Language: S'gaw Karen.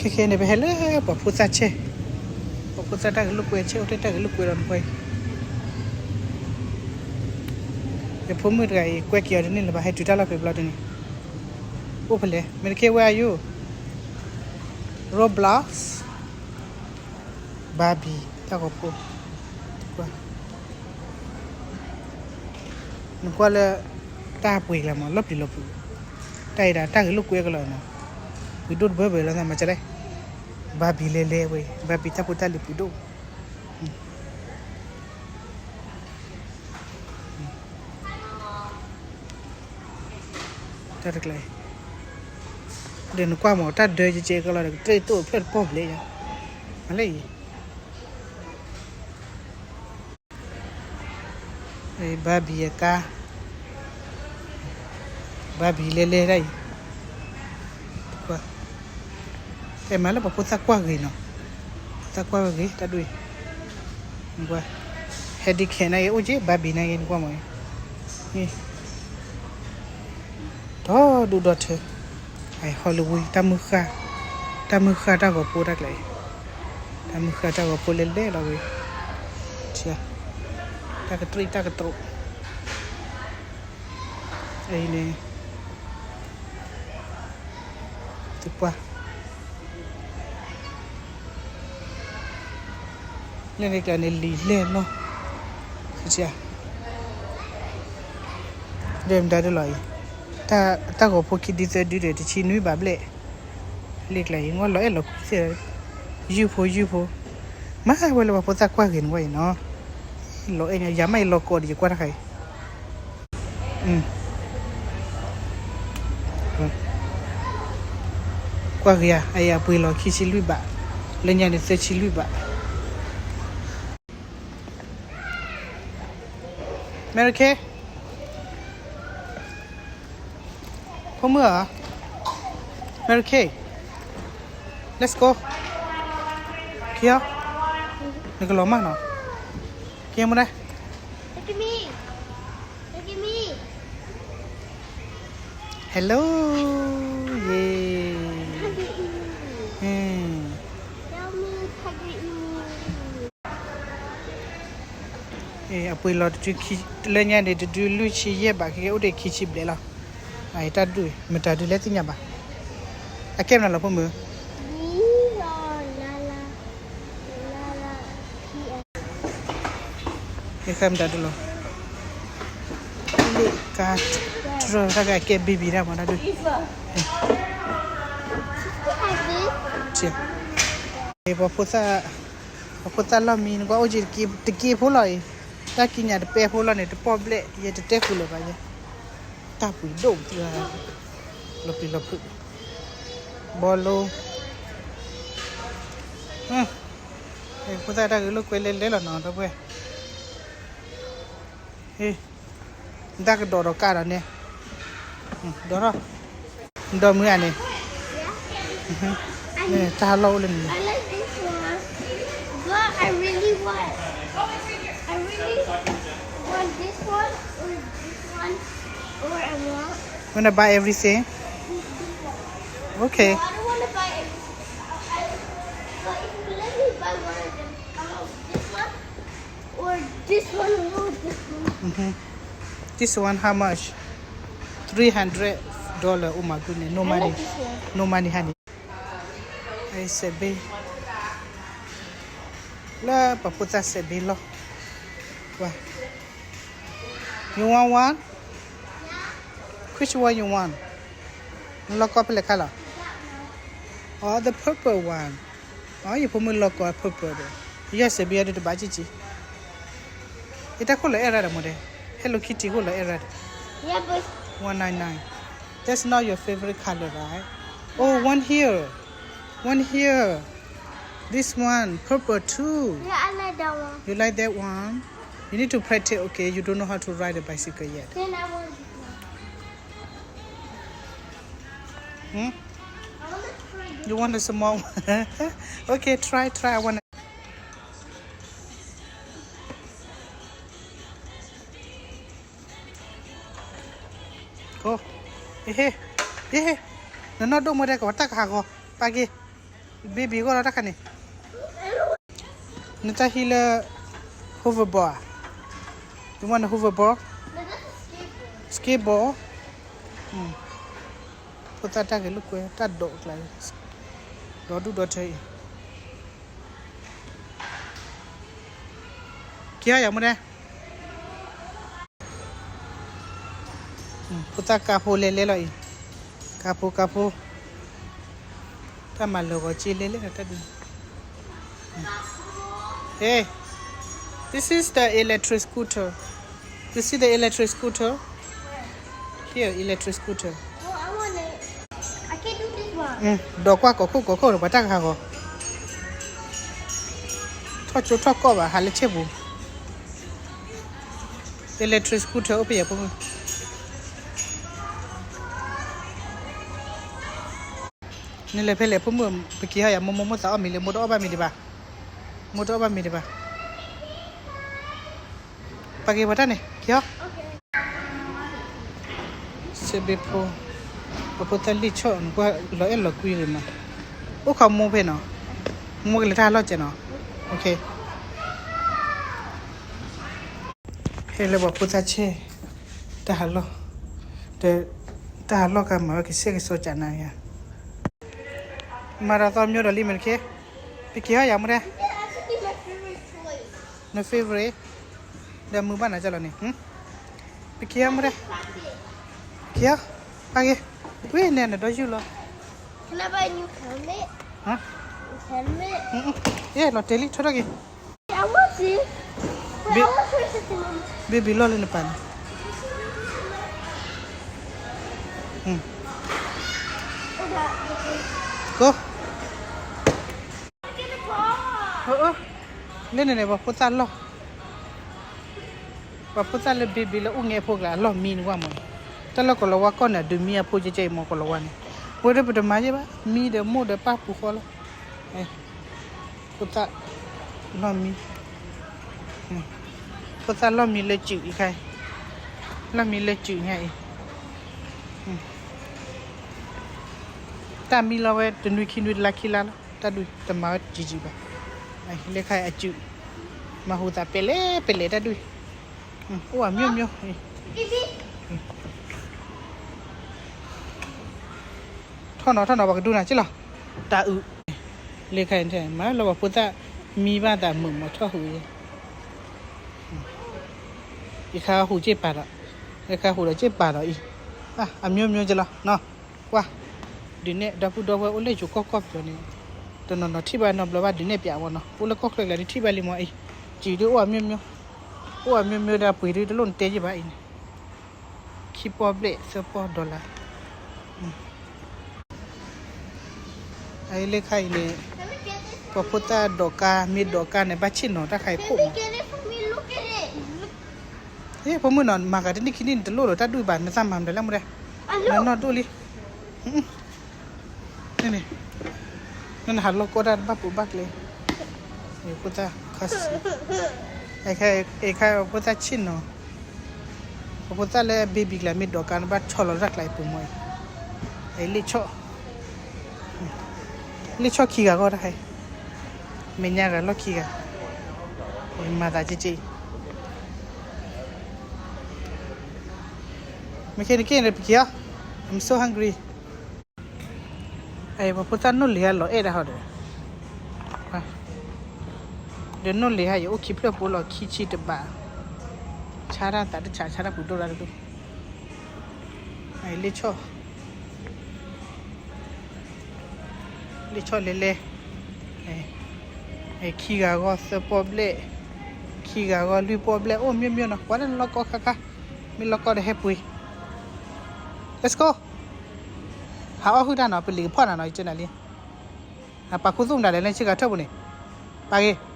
ခဲခဲန့ၣ် ပဟဲလၢပှၤဖိသၣ်ဆဲး, ပှၤဖိသၣ်တၢ်ဂဲၤလိာ်ကွဲဆဲး အိၣ်ထဲတၢ်ဂဲၤလိာ်ကွဲလီၤနကွၢ်အံၤ. ယဖိမုၣ်တဂၤအံၤ ကွဲက့ၤအီၤတန့ၢ်လၢၤဘၣ် ဟဲတုၤတၢ်လီၢ်ဖဲဘျီဒ်န့ၣ်. အိၣ်ဖဲလဲၣ် Mary Kay, where are you? Roblox, Barbie တၢ်ဂီၤဖိ. နကွၢ်လၢ တၢ်ပှ့ၤကလၤမး လီၤပျံၤလီၤဖုး, တၢ်အံၤဒၣ်တၢ်ဂဲၤလိာ်ကွဲကလီၤနီၤ, ပှ့ၤဒိၣ်တဘၢဘၢလီၤသးမၤကလဲၣ်, Barbie လဲၤလဲၤဝဲ Barbie တၢ်ဖိတၢ်လံၤပှ့ၤဒိၣ် တၢ်တကျဲ, ဒီးနကွၢ်မး တၢ်ဒၢကဲကဲကလီၤဒီး ကတြ့ၣ်တိၣ်ဖျၢၣ်တပီၢ်ဘျဲၣ်ယါ, မၤလၢအံၤ Barbie အကါ, Barbie လဲၤလဲၤဒၣ်အံၤ, ကွၢ်, အဲမၤလၢပှၤဖိသၣ်ကွၢ်ဂ့ၤနီၤ, ဖိသၣ်ကွၢ်ဂ့ၤတၢ်ဒိၣ်အံၤ, နကွၢ်, ဟဲဒ်ခဲနာ်က့ အိၣ်က့ Barbie နာ်က့ နကွၢ်မး, ဒီဒူၣ်ဒီထၢ Hollywood တၢ်မုၢ်ဃၢ်, တၢ်မုၢ်ဃၢ်တၢ်ဂီၤဖိတၢ်ကျဲအံၤ, တၢ်မုၢ်ဃၢ်တၢ်ဂီၤဖိလဲၤလဲၤလီၤဝဲ, တၢ်ကတြံၣ်တၢ်ကတြိး, အံၤန့ၣ် သုပှၢ် လၢန့ၣ်ကျဲန့ၣ် လံာ်လဲၢ်နီၢ်, ဒဲမတၤဒ်လီၤအံၤ, တၢ်ဂီၤဖိခံဒုသၢဒုဒီး တဆံနွံဘၣ်ဘျဲၣ်, လံာ်ကျဲအံၤ နကွၢ်လီၤအဲၣ်လီၤကွံသ့ၣ်, ယုၢ်ဖိယုၢ်ဖိ, မၤဝဲလၢပှၤဖိသၣ်ကွၢ်ဂ့ၤနကွၢ်အံၤနီၤ, လီၤအဲၣ်ညါ ယၤမးအံၤလီၤကိးဒီး ယကွၢ်တၢ်ခါအံၤ ကွၢ်ဂ့ၤဧါ, အအံၤအပှ့ၤလီၤခံဆံလွံၢ်ဘး, လၢညါန့ၣ်သၢဆံလွံၢ်ဘး. Mary Kay, ဖိမုၣ်ဧၢ, Mary Kay, let's go, ခံအီၤ, နကလီၤမၢ်နီၤ, ခံအီၤမ့ၢ်ဒၣ် Hello, ယ့, အပှ့ၤလီၤတဒု, လၢညါန့ၣ် တဒုလွံၢ်ဆံယဲၢ်ဘးခဲကဲ အိၣ်ဒံးခံဆံဘျဲၣ်လီၤ. အတၢ်ဒုး မတၤဒုးလဲၣ်သ့ၣ်ညါဘၣ်. အကဲမနုၤလီၤဖိမုၣ် ယဃဲမတၤဒုးလီၤ. လ့ၣ်ကါ တြၢၤတၢ်ကဲ baby တၢ်မၤတၢ်ဒုး. ပှၤဖိသၣ်လီၢ်မံ နကွၢ်အိၣ်က့ၤတက့ၢ်ဖိလီၤအံၤ, တၢ်ကံးညာ်တပဲဖိလီၤန့ၣ် တပီၢ်ဘျဲၣ် ယဲတတဲဃုာ်လၢၤဘၣ်ယဲ, တၢ်ပှ့ၤဒိၣ်ပတြၢၤ, လီၤပျံၤလီၤဖုး, ဘီလိ, ဖိသၣ်တၢ်ဂဲၤလိာ်ကွဲလဲၤလဲၤလီၤနီၤ ဒီပုၢ်ဝဲၢ်, နတၢ်ကဒီးဒီးကါဒီးန့ၣ်, ဒီးထီၣ်, ဒီးမုၢ်ဧါန့ၣ်, တၢ်ဟးလီၢ်အိၣ်လၢန့ၣ်, But I really want, I really want this one or this one, or I want. You wanna buy everything? Okay. No, I don't wanna buy everything. I, but if you let me buy one of them, I want this one, or this one, or this one. Mm-hmm. This one, how much? Three hundred dollar. Oh my goodness, no money. I like this one. No money, honey. အဲ စဲးဘ့ၣ်, လၢပှၤဖိသၣ်စဲးဘ့ၣ်လီၢ်, ကွၢ်, you want one? Which one you want? နလီၢ်ကီၢ်ဖဲလဲၣ်ခါလီၤ. Oh, the purple one. အ ယဖိမုၣ်လီၢ်ကီၢ် purple ဒီး, ယဲၢ်စဲးဘ့ၣ်အဒုးတဘၣ်ကံကံ, ယတၢ်ခိၣ်လီၤအဲၣ်ရၣ်ဒီးမ့ၢ်ဒဲ, Hello Kitty ခိၣ်လီၤအဲၣ်ရၣ်ဒီး, one nine nine. That's not your favorite color, right? Oh, one here. One here. This one, purple too. Yeah, I like that one. You like that one? You need to practice, okay? You don't know how to ride a bicycle yet. Then I want this one. Hmm? I want to try this. You want a small one? Okay, try, try. I want to. Go. ဟ့ၣ်ဟ့ၣ်, ဟ့ၣ်ဟ့ၣ်, နနီၢ်ဒိၣ်မ့ၢ်ဒဲကဝီၤတၢ်ကဟးဂီၤ, ပာ်က့ၤ, Baby ဂီၢ်လီၤတၢ်ခါန့ၣ်, နတၢ်ဟံၣ်လၢ hoverboard ဧါ, န want a hoverboard, skateboard, ဖိသၣ်တၢ်ဂဲၤလိာ်ကွဲ တၢ်ဒိးကျါ, ဒီဒူၣ်ဒီထၢအံၤ, က့ၤဟီၣ်ယၤမူဒဲး ဖိသၣ်ကါဖိလဲၤလဲၤလီၤအံၤ, ကါဖိကါဖိ, တၢ်မၤလၢာ်ဂီၤက့လဲၤလဲၤတၢ်ဒုး, Hey, this is the electric scooter. You see the electric scooter? Here, electric scooter. ဒီးကွၢ်ကိးခိၣ်ကိးခိၣ်န့ၣ် ပှၤတၢ်ကဟးဂီၤ, ထီၣ်ကၠိထီၣ်ကီၢ်ဘၣ် ဟးလၢဆ့ၣ်ပူၤ, electric scooter အိၣ်ဖဲယၤဖိမုၣ်, နလဲၤဖဲလဲၣ်ဖိမုၣ်, ပက့ၤဟီၣ်ယၤ မိၢ်မိၢ်မိၢ်သးအီၣ်မ့ၤလၢ မိၢ်တအီၣ်ဘၣ်မ့ၤဒံးဘၣ်, မိၢ်တအီၣ်ဘၣ်မ့ၤဒံးဘၣ်, ပက့ၤပှၤတၢ်န့ၣ် က့ၤဟီၣ် စ့ဘ့ဖိ, ပဖိသၣ်လံၣ်ဆီၣ် နကွၢ်လီၤအဲၣ်လီၤကွံဂ့ၤမး, အိၣ်ခိးမိၢ်ဖဲနီၤ, မိၢ်ကလဲၤတၢ်ဟးလီၢ်ကဲနီၤ, ဖဲလၢပှၤဖိသၣ်ဆဲၣ်, တၢ်ဟးလီၢ်, ဒီး တၢ်ဟးလီၢ်ကမၤဝဲကစဲၣ်ကစီကနၤယၤ, မၤဒီးသီမၠိဒီးလံမ့ၢ်တခ့, ပက့ၤဟီၣ်ယၤမူဒဲး န favorite, ဒီးမုာ်ဘၣ်နၤကလီၤန့ၣ်, ပက့ၤဟီၣ်မူဒဲး, က့ၤဟီၣ်, ပက့ၤ, ဝံၤန့ၣ်နဒီယူၢ်လီၤ, လီၤတဲာ်လံ ထီထီၣ်က့ၤ, baby လီၢ်လၢနပာ်န့ၣ်, ကိး လၢန့ၣ်န့ၣ် ပှၤဖိသၣ်လီၢ်, ပှၤဖိသၣ်လၢ baby လၢအိၣ်ငဲးဖိကျါ အလီၢ်မံန့ၣ်ဝဲမး, တၢ်လၢကီၢ်လီၤဝါကီၢ်န့ၣ် အဒုးမံအဖိကဲကဲအံၤမး ကီၢ်လီၤဝါန့ၣ်, ဝဲဒၣ်ပတမၤယဲၢ်ဘၣ် မံဒီးမိၢ်ဒီးပၢ်ပူၤဃီလီၤ, ဖိသၣ် လီၢ်မံ, ဖိသၣ်လီၢ်မံလၢစုးအံၤခါအံၤ, လီၢ်မံလၢစုးညါအံၤ, တၢ်မံလီၤဝဲတနွံခံနွံတလါခံလါလီၤ, တၢ်ဒုးတမၤဝဲယံာ်ယံာ်ဘၣ်, လၢခါအံၤအစုး, မၤဟူသးပဲလဲၣ်ပဲလဲၣ်တၢ်ဒုး, အိၣ်အမျိုးမျိုး, ထီၣ်နီၤထီၣ်နီၤ ပှၤကဒုးနၤက့လီၤ, တၢ်အုး, လၢခါအံၤ မၤလၢပှၤဖိသၣ်မံဘၣ်သးမုာ်မးထီၣ်ဟူးယဲၢ် ယခါဟူးက့ၢ်ပာ်ဒီး, ယခါဟူးဒီးက့ၢ်ပာ်ဒီးအံၤ, အမျိုးမျိုးကလီၤနီၤ, ကွၢ်, ဒုးနဲၣ်ဒီပုၢ်ဒီဝဲၢ်အိၣ်လၢယိၤကီၢ်ကီၢ်ပူၤန့ၣ်, တနီၤနီၤထံၣ်ဘၣ်နီတဘျီဘၣ် ဒုးနဲၣ်ပၠးအီၤနီၤ, အိၣ်လၢကီၢ်ချၢကျါဒုးထံၣ်ဘၣ်လံမးအံၤ, စုးဒုးအိၣ်အမျိုးမျိုး, အိၣ်အမျိုးမျိုးဒီးပှ့ၤဒုးတလိၣ်နတဲယဲၢ်ဘၣ်အံၤန့ၣ်, ခံပီၣ်ဘျဲၣ် သၢပီၣ် dollar အအံၤလၢခါအံၤန့ၣ်, ပှၤဖိသၣ်ဒိးကါ မ့ၢ်ဒိးကါန့ၣ် ဘၣ်ဆ့ၣ်နီၤတၢ်ခါအံၤခိၣ်မး, ဖိမုၣ်နီၤ မၤဂၤတနံၣ်ခံနံၣ်န့ၣ် တလိၣ်လီၤတၢ်ဒုးဘၣ် နသးမၤမတၤလဲၣ်မူဒဲး, နနီၢ်ဒိၣ်လံ, န့ၣ်, နနဟးလီၢ်ကီၢ်တၢ်တဘၣ်ပူၤဘၣ်ကျဲ, ဖိသၣ်, အခါဖိသၣ်ဆ့ၣ်နီၤ, ပှၤဖိသၣ်လၢ baby ကျါ မ့ၢ်ဒိးကါန့ၣ် ဘၣ်ဆီၣ်လီၤတၢ်ကျါအံၤပူၤမးအံၤ, အအံၤလ့ၣ်ဆီၣ်, လ့ၣ်ဆီၣ်ခံဂၤဂီၢ်တၢ်ခါအံၤ, မဲာ်ညါဂၤလီၢ်ခံဂၤ, မၤသးက့က့အံၤ, မ့ၢ်ခဲန့ၣ်က့န့ၣ် ပက့ၤအီၤ, I'm so hungry. အံၤ ပှၤဖိသၣ်နီၣ်လံၤဟဲလီၤအဲၣ်ဒၣ်ဟီဒီး, ဒီးနီၣ်လံၤဟဲအံၤ အိၣ်ခံဖျၢၣ်ဖိလီၤ ခံဆံတဘး, ဆါတၢ်သးတဆး ဆါတၢ်ပူၤဒိၣ်တၢ်တဒိၣ်, အံၤလ့ၣ်ဆီၣ်, လ့ၣ်ဆီၣ်လဲၤလဲၤ, ခံဂၤဂီၢ်သၢပီၣ်ဘျဲၣ်, ခံဂၤဂီၢ်လွံၢ်ပီၣ်ဘျဲၣ် အိၣ်မျိုးမျိုးနီၤ ကွၢ်လၢနလီၢ်ကီၢ်ခါခါ, မ့ၢ်လီၢ်ကီၢ်ဒီးဟဲပှ့ၤ, Let's go. ဟးအီၣ်ဟုၣ်တၢ်နီၤ ပလံၤကဖီၣ်နၤနီၤ ယကနၣ်လံ, ဟးပာ်ခူသူၣ်မတၤလဲၣ် လၢဆ့ကၤထၢၣ်ပူၤန့ၣ်, ပာ်ဂ့ၤ,